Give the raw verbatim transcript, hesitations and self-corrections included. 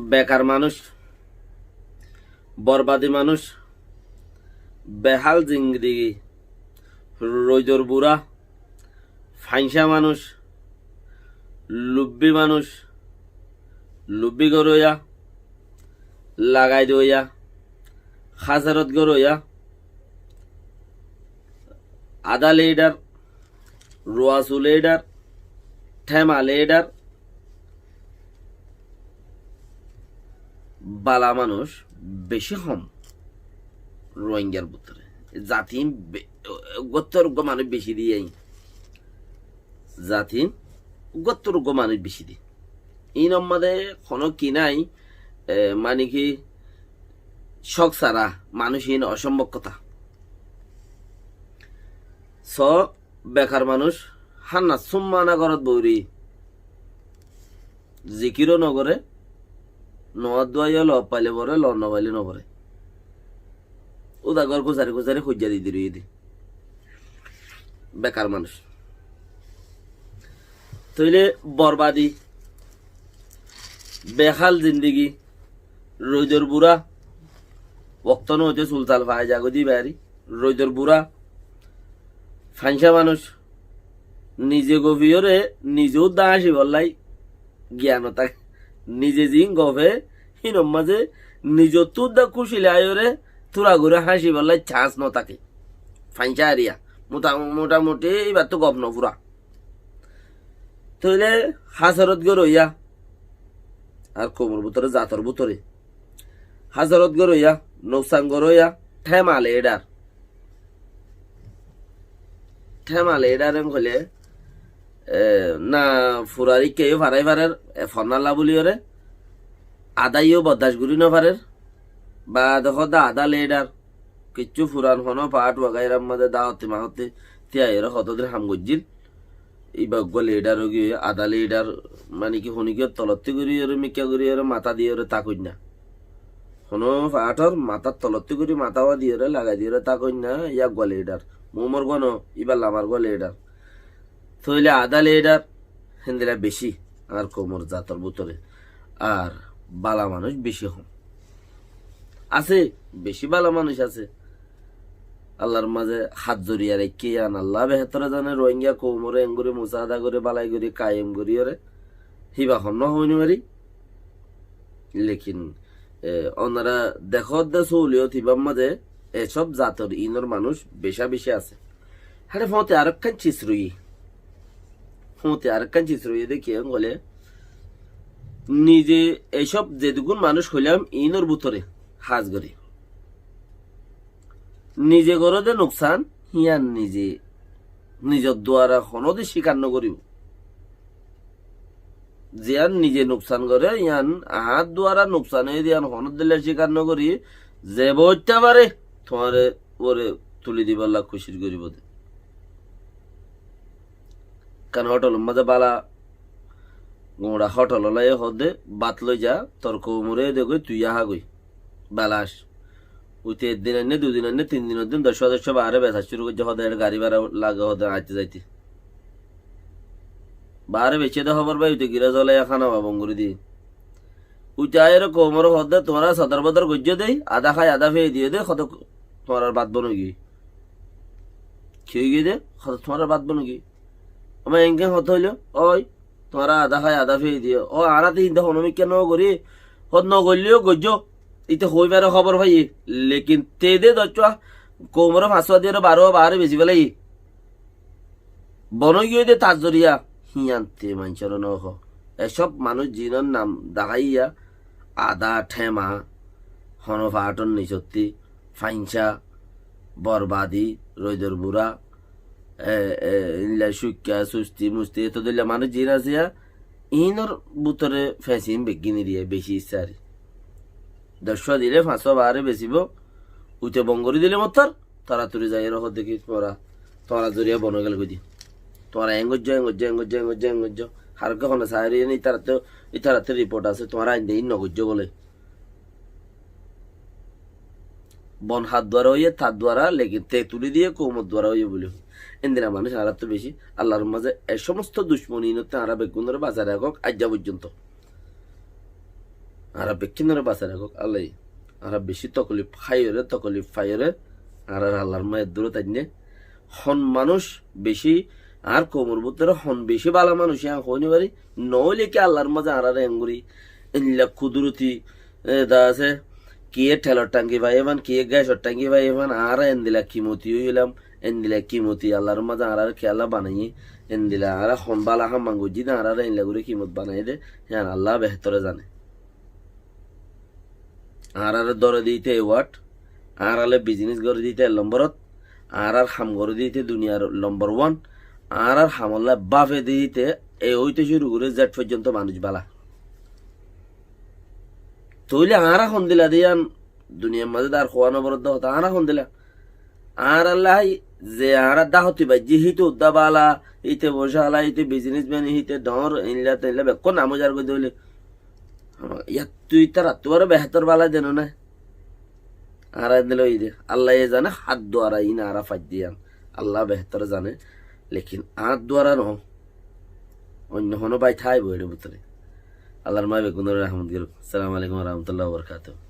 Bekar manúic, borbadi manúic, behál zindigi, roidor bura, faiñcá manúic, lubbi manúic, lubbi goróya, lagai doya, hásarot goróya, adá lidar, ruasu lidar, théma lidar, bála manúic bicí hom Ruáingar bútore. Zati be-, uggúattu uggúa manúic bicí de. Zati uggúattu uggúa manúic bicí de. Iín or mazé honó ki nái, e, mani ki cók sára manúic iín ocómbob hotá. Só, bekar manúic hána súmmana górot boóri zikiró nogoré, nomás duwa yó loot faile foré, loot nofaile noforé. Uda gór guzari guzari hoijja di di roiyé de. Bekar manúic. Tóile borbadi, behál zindigi, roidor bura, wokto no óite sul tal fai zagói de bari, roidor bura, faiñcá manúic, nize gofiyoré nize uddá háñcibolla giyan no táke. Nize ziín gofe, híin or mazé nizottú uddá kúci laiyoré túra gorí háñcibolla cans no táke. Faiñcá eriya, mota-, motamuti íbattú gof no fura. Tóile hásarot goróya, ar koumor bútore, zator bútore hásarot goróya, nuksan goróya, théma lidar. Théma lidar en hoilé, e, na furar ikká yó farai farer, e, fonnálla bóliyoré, adá yó boddac gorí nofarer, baade hoó de adá lidar, kiccú furan honó paáth wagaira mazé dahotti mahotti tíyaiyoré hotodin ham goijjíl. Íba uggúa lidar óigiyoi, adá lidar, mani ki, honikiyór tolottí goríyoré, mikká goríyoré, matá diyoré tákoinna. Honó faáthor matár tolottí gorí matá wa diyoré, lagai diyoré tákoinna, yá uggúa lidar. Mumor gúa no, íba lamar gúa lidar. Tóile adá lidar héndilla bicí añár koumor zator bútore. Ar bála manúic bicí hom. Asé, bicí bála manúic asé. Allar mazé hát zoriya raikké yián Allah behétore zane, Rohingya koumoré engorí musaada gorí, bálai gorí, kayem goríyoré, híba honnúa hoói no fari. Lekin, e, onora dekódde sóoliyot híbar mazé e cób zator iínor manúic becá-becí asé. Héçe fóñti arekkán cis roiyé. Fóñti arekkán cis roiyé de kiyá hoilé, nize e cób zedukkún manúic hoilám iínor bútore hás gorí, nize goré de nuksan, híyan nize, nizor duara honódin cíkar nogoríbo. Ziyán nize nuksan goré, yían añár duara nuksan óiye de yían honódilla cíkar nogorí, ze boittá fare, tuáñre uore tuli dibolla kucíc goríbo de. Ekkán hótolor mazé bála guñça hótol ola ye hoó de, bát loi za, tor koumoré de goi, tui yá há goi. Belac. Uite ek din ainné, dui din ainné, tin dinor din doccúa doccúa baáre besa cúru goijjé, hoó de, eçé garí bára lage, hoó de, aite zaite. Baáre beicce de hóbor fai, uite girá zolaiya hána ba bon gorí diyé. Uite aiyóre koumoré hoó de, tuáñra sodor bodor goijjó de, adá hái, adá fei diyó de, hoó de, tuáñrar bát bon ói giyói. Ki ói giyói de? Hoó de, tuáñrar bát bon ói giyói. Ama enggán hotá óilo, ói, tuáñra adá hái, adá fei diyó. Ó, añára te hín de honó mikká no gorí, hoó de, no goillé yó goijjó. Íte hoói fare hóbor faiyé. Lekin te de doccúa koumoré fañsúa diyóre barúa baáre besi félaiye. Bon ói giyói de tar zoriya, híyan te maincóre no hoó. E cób manúic ziínor nam daháiya, adá, théma, honó faáthor nisottí, faiñcá, borbadi, roidor bura, e, e, ílla cúikka, susti, musti, eto dóilla manúic ziín asé yá, iínor bútore fesiín beggín eriya beci issá ari. Doccúa dile fañsúa baáre besibó, uite bon gorí dile mottor, toratori zaiyóre hoó de ki tuáñra, tuáñrar zoriya bon ói gel goi de. Tuáñra eén goijjó, eén goijjó, eén goijjó, eén goijjó, eén goijjó. Har ekká hone saári ene ítarattú, ítarattú riport asé, tuáñra ainde iín no goijjó bóle. Bon har duara óiye, tar duara, lekin te tuli diye koumor duara óiye bóli. Endilla manúic añárattú beci. Allar mazé e cómosto ducmoni inottú añára beggúnoré basai rakók aijja foijjonto. Añára bekkúnoré basai rakók Allaye. Añára bicí tokolif háiyoré, tokolif faiyóre, añárar Allar maze dúre táinne. Hon manúic bicí, añár koumor bútore hon bicí bála manúic, yián hoói no fari. Noóile ki Allar maze añáráre engorí, endila kuduroti, e, da asé, kiyé thelor thangi faiyé fán, kiyé gásor thangi faiyé fán, añára endila kimoti óilam, endila kimoti Allar maze añáráre kiyólla banaiyé, endila añára hon bála ham goijjí de añáráre endila gorí kimot banaiyé de, yián Allah behétore zane. Añáráre dóre diyite e ward, añáráre bizinis gorí diyite ek lomborot, añárár ham gorí diyite duniyar lombor wan, añárár hamolla báfe diyite e óite cúru gorí zed foijjonto manúic bála. Tóile añára hondila de yián duniyar maze de ar hoó no foredde hotá, añára hondila. Añárálla ze añára dahoti baijjí, híte uddá bála, híte bocála, híte bizinis men, híte dhoóñr, endila tendila bekkún nam ujar goijjé de óile. Ama, yattu ítarattú aró behétor bála de no né. Añára endila óiyi de. Allaye zane, hár duara iín añára faijjí yián. Allah behétor zane. Lekin añár duara no. Oinno honó bái táibo eçé bútore. Allar maze beggúnoré rahmot gorók. Assalamu alaikum wa rahmatullahi wa barakatuhu.